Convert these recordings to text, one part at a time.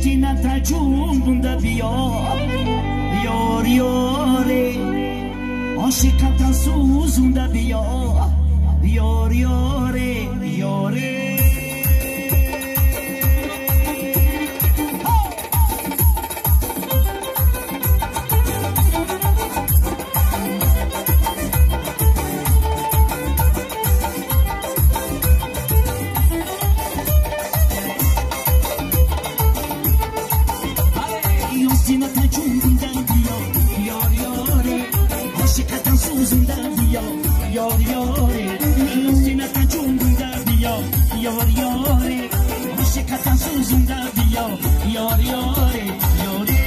Остината ҷун бунда биё ёр ёре ошиқата сӯзунда биё ёр ёре ёре. Yar yare, ostината ҷун бунда биё ёр ёре ошиқатан сӯзунда биё ёр ёре ёре.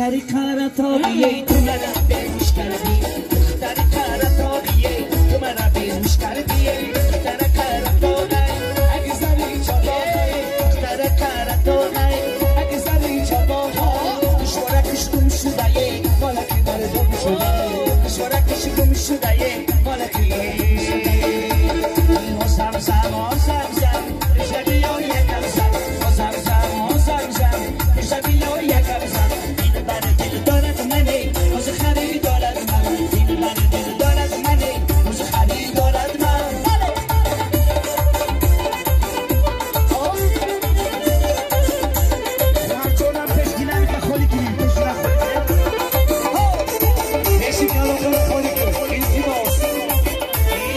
دختری قرطاقیه تو مرا بیهوش کردی، دختری قرطاقیه تو مرا بیهوش کردی، دختر قرطاقه اگه زنی چاباقه، دختر قرطاقه اگه زنی چاباقه، شورکش گم شده مالکی داره گم شده، شورکش گم شده مالکی گم شده. زم زم زم رشبی و یکم زم، زم زم زم زم رشبی و یکم زم. دل بر دل دارد منه از خریدارد من، دل بر دل دارد منه از خریدارد من. همچنان پیش دیدم که خالی کنیم، پیش را خالی کنیم، پیش کلام خالی کنیم. التماس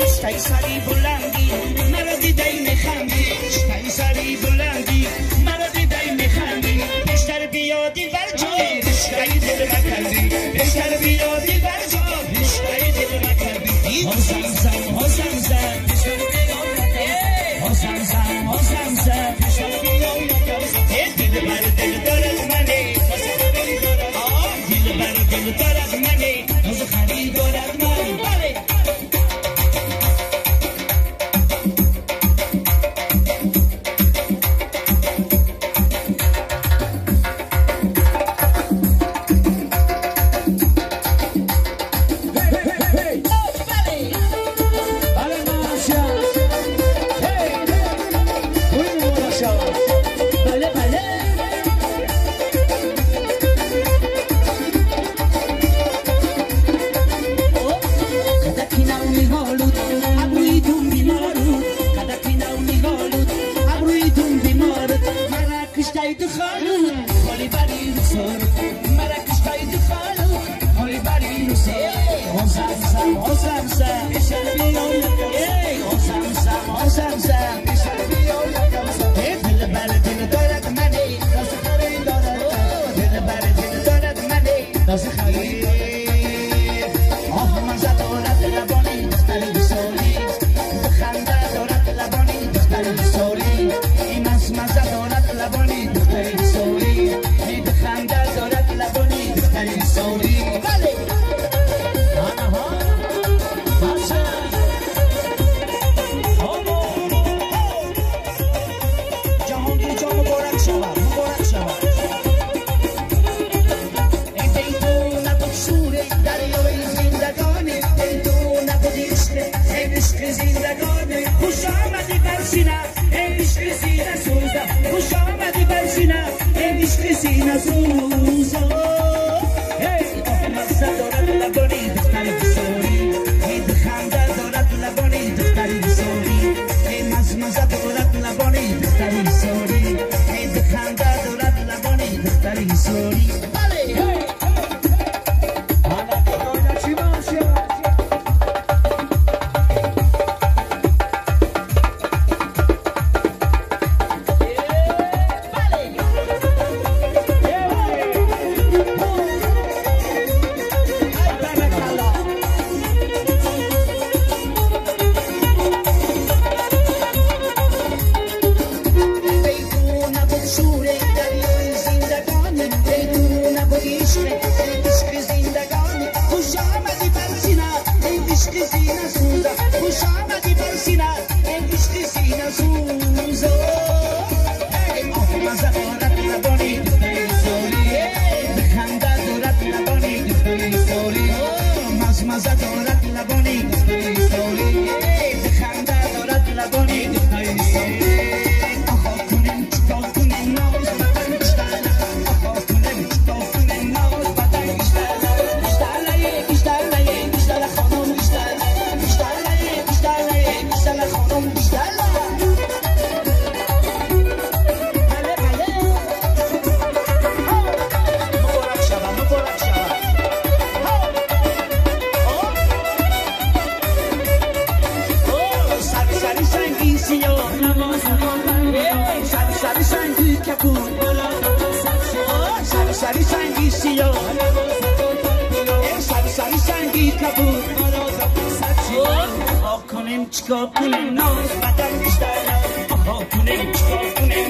اشتای سری بلندی مرا دیدی میخندی، اشتای سری بلندی مرا دیدی میخندی، بیشتر بیا دلبر جان اشتای دل مکردی، بیشتر بیا دلبر جان اشتای دل مکردی. ها زم زم ها زم زم بیشتر بیا یکم، ها زم زم ها زم زم بیشتر بیا یکم. دل بر دل دارد منه دل بر دل دارد منه از خریدارد من. بله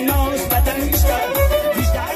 ناز بدن بیشتر بیشتر.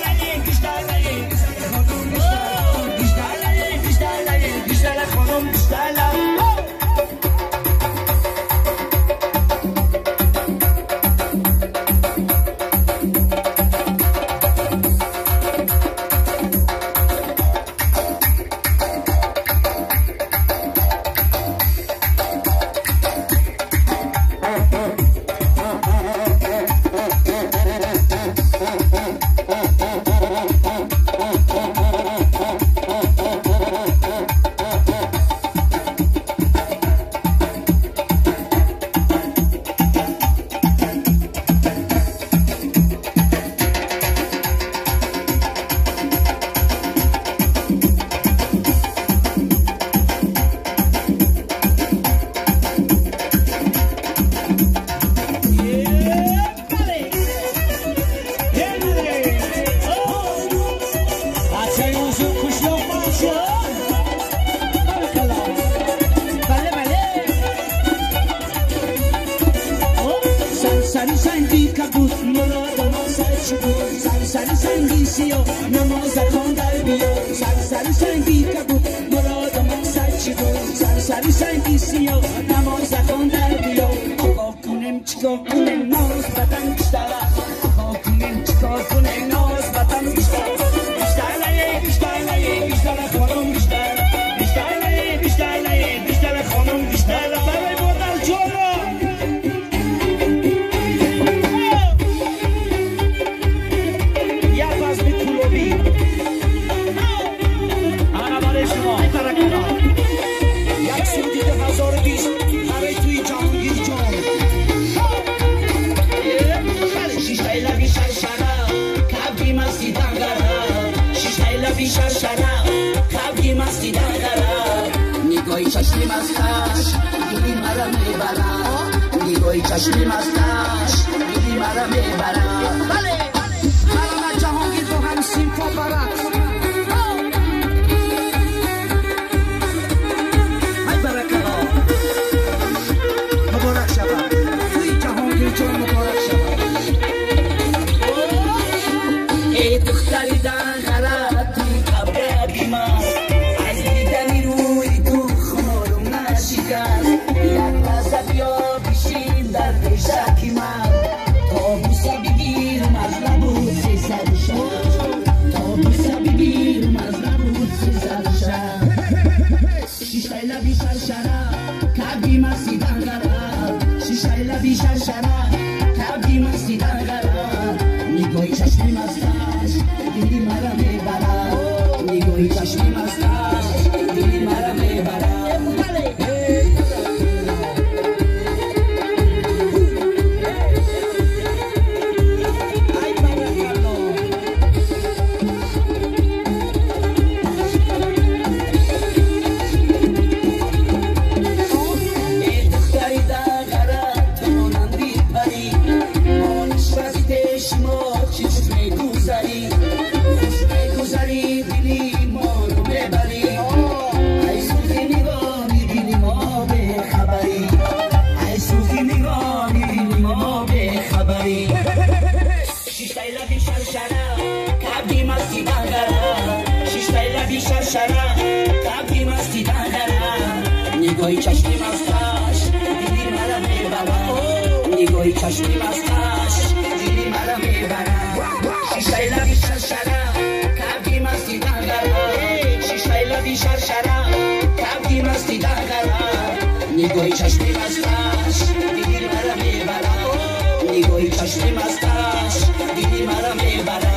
سیاه نماز کن در بیا سر سر سنگی کبود مراد مقصد چی بود سر سر سنگی سیاه نماز کن در بیا آقا کنم چیکار کنم ناز بدن بیشتر آقا کنم چیکار کنم ناز بدن بیشتر بیشتر نیه بیشتر نیه بیشتر خانم بیشتر بیشتر نیه بیشتر نیه بیشتر خانم بیشتر برای مادر جانا یک سودی 2020 برای توی جهانگیر جان شیشتای لبی شرشره کبگی مستی دنگره شیشتای لبی شرشره کبگی مستی دنگره نگاهی چشمی مستش دلی مرا میبره نگاهی چشمی مستش دلی مرا میبره بله مرا جهانگیر با هم سیمفا برد ای دختری دنگره توی قبرکی ماست از دیدن روی تو خمارم نشکست یک لحظه بیا بشین در پیشکی من تا بوسه بگیرم از لبوت 306 تا بوسه بگیرم از لبوت 306 شیشتای لبی شرشره کبگی مستی دنگره شیشتای لبی شرشره کبگی مستی دنگره نگاهی چشمی مستش دلی مرا میبرد نگاهی چشمی مستش دلی مرا میبرد ای دختری دنگره تو مانندی پری مانش ما چشم میگذری خوش میگذری دلی ما رو میبری ای سوزی نگاه میبینی ما به خبری ای سوزی نگاه میبینی ما به خبری شیشتای لبی شرشره کبگی مستی دنگره شیشتای لبی شرشره کبگی مستی دنگره نگاهی چشمی مستش دلی مرا میبره نگاهی چشمی مستش دلی مرا میبره شیشتای لبی شرشره کبگی مستی دنگره شیشتای لبی شرشره کبگی مستی دنگره نگاهی چشمی مستش دلی مرا میبره نگاهی چشمی مستش دلی مرا میبره.